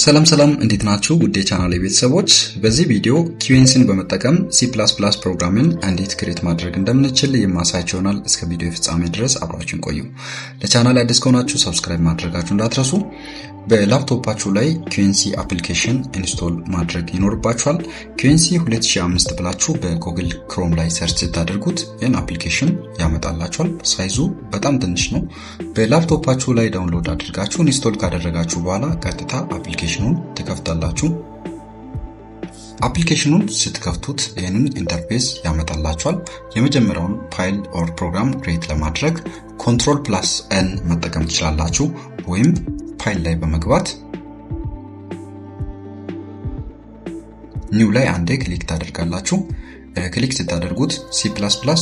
ሰላም ሰላም፣ እንዴት ናችሁ? ውድ የቻናሌ ቤተሰቦች፣ በዚህ ቪዲዮ Quincy ን በመጠቀም C++ ፕሮግራምን እንዴት create ማድረግ እንደምንችል የማሳያችሁ ይሆናል። እስከ ቪዲዮ ፍጻሜ ድረስ አብራችሁን ቆዩ። ለቻናል አዲስ ከሆናችሁ subscribe ማድረጋችሁ እንዳትረሱ። በላፕቶፓችሁ ላይ Quincy application install ማድረግ ይኖርባችኋል። Quincy 2005 ብላችሁ በ Google Chrome ላይ search ስታደርጉት ይህን application ያመጣላችኋል። Size ኡ በጣም ትንሽ ነው። በላፕቶፓችሁ ላይ download አድርጋችሁ install ካደረጋችሁ በኋላ ቀጥታ application ኑን ትከፍታላችሁ። Application ኑን ስትከፍቱት ይህንን interface ያመጣላችኋል። የመጀመሪያውን file or program create ለማድረግ control plus N መጠቀም ትችላላችሁ፣ ወይም ፋይል ላይ በመግባት new ላይ አንዴ click ታደርጋላችሁ። Click ስታደርጉት C++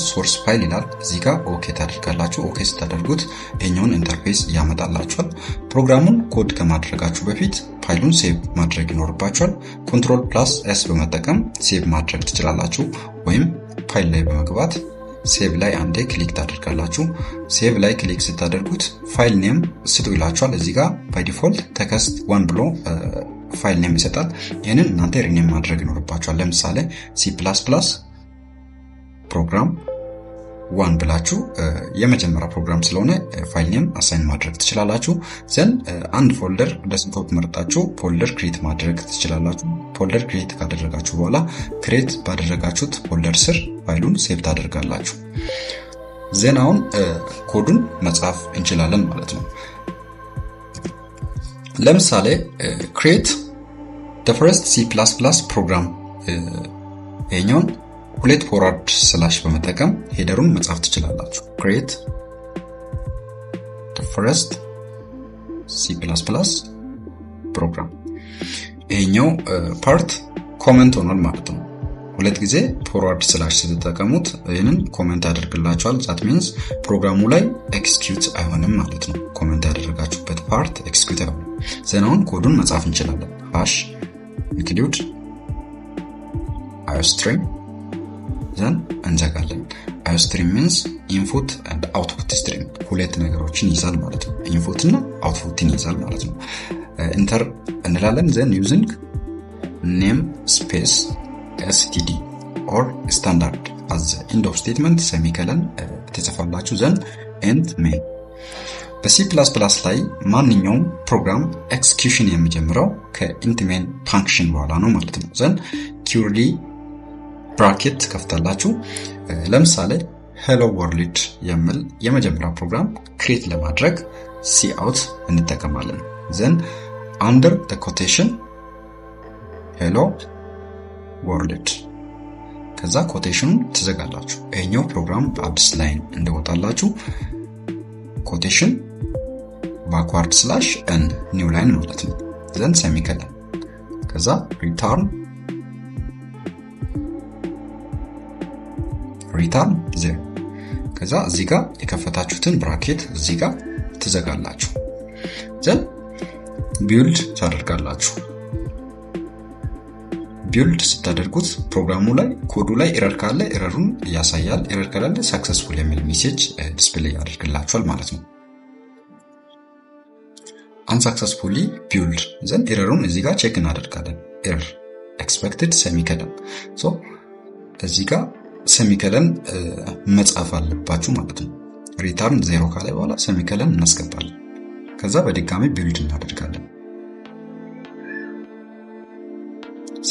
source file ይላል። እዚህ ጋር okay ታደርጋላችሁ። Okay ስታደርጉት ይሄኛውን interface ያመጣላችኋል። ፕሮግራሙን ኮድ ከማድረጋችሁ በፊት ፋይሉን save ማድረግ ይኖርባችኋል። Control plus S በመጠቀም save ማድረግ ትችላላችሁ፣ ወይም ፋይል ላይ በመግባት save ላይ አንዴ click ታደርጋላችሁ። Save ላይ click ስታደርጉት file name ስጡ ይላችኋል። እዚህ ጋር by default text one ብሎ file name ይሰጣል። ይህንን እናንተ rename ማድረግ ይኖርባችኋል። ለምሳሌ C++ program one ብላችሁ የመጀመሪያ ፕሮግራም ስለሆነ file name assign ማድረግ ትችላላችሁ። Then አንድ folder desktop መርጣችሁ folder create ማድረግ ትችላላችሁ። Folder create ካደረጋችሁ በኋላ create ባደረጋችሁት folder ስር ፋይሉን save ታደርጋላችሁ። Then አሁን ኮዱን መጻፍ እንችላለን ማለት ነው። ለምሳሌ create the first C++ program፣ ይሄኛውን ሁለት forward slash በመጠቀም header ኡን መጻፍ ትችላላችሁ። Create the first C++ program፣ ይሄኛው part comment ሆኗል ማለት ነው። ሁለት ጊዜ forward slash ስትጠቀሙት ይህንን comment ያደርግላችኋል። That means ፕሮግራሙ ላይ execute አይሆንም ማለት ነው። Comment ያደረጋችሁበት part execute አይሆንም። Then አሁን ኮዱን መጻፍ እንችላለን። #include iostream፣ then እንዘጋለን። Iostream means input and output stream፣ ሁለት ነገሮችን ይይዛል ማለት ነው። Input እና output ን ይይዛል ማለት ነው። Enter እንላለን። Then using namespace std or standard as end of statement semicolon ትጽፋላችሁ። Then int main። በ C++ ላይ ማንኛውም ፕሮግራም execution የሚጀምረው ከ int main function በኋላ ነው ማለት ነው። Then curly bracket ትከፍታላችሁ። ለምሳሌ hello world የሚል የመጀመሪያ ፕሮግራም create ለማድረግ cout እንጠቀማለን። Then under quotation hello world፣ ከዛ quotation ኑን ትዘጋላችሁ። ይሄኛው ፕሮግራም በአዲስ line እንደወጣላችሁ quotation backward slash n new line ማለት ነው። Then semicolon፣ ከዛ return 0፣ ከዛ እዚህ ጋር የከፈታችሁትን bracket እዚህ ጋር ትዘጋላችሁ። Then build ታደርጋላችሁ። Build ስታደርጉት ፕሮግራሙ ላይ ኮዱ ላይ error ካለ error ኡን ያሳያል። Error ከሌለ successful የሚል message display ያደርግላችኋል ማለት ነው። Unsuccessfully build። Then error ኡን እዚህ ጋር check እናደርጋለን። Error expected semicolon፣ so እዚህ ጋር semicolon መጻፍ አለባችሁ ማለት ነው። Return 0 ካለ በኋላ semicolon እናስገባለን። ከዛ በድጋሚ build እናደርጋለን።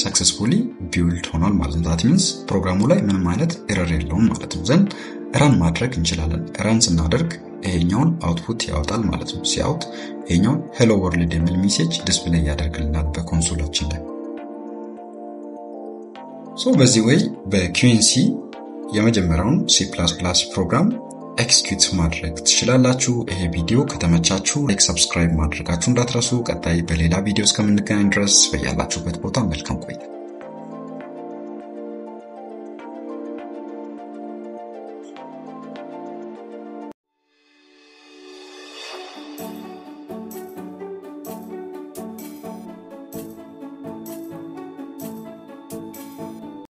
Successfully build ሆኗል ማለት ነው። That means ፕሮግራሙ ላይ ምንም አይነት error የለውም ማለት ነው። Then run ማድረግ እንችላለን። Run ስናደርግ ይሄኛውን output ያወጣል ማለት ነው። Cout ይሄኛውን hello world የሚል message display ያደርግልናል በ console ኣችን ላይ። So በዚህ way በ Quincy የመጀመሪያውን C++ ፕሮግራም execute ማድረግ ትችላላችሁ። ይሄ ቪዲዮ ከተመቻችሁ like፣ subscribe ማድረጋችሁ እንዳትረሱ። ቀጣይ በሌላ ቪዲዮ እስከምንገናኝ ድረስ በያላችሁበት ቦታ መልካም ቆይታ።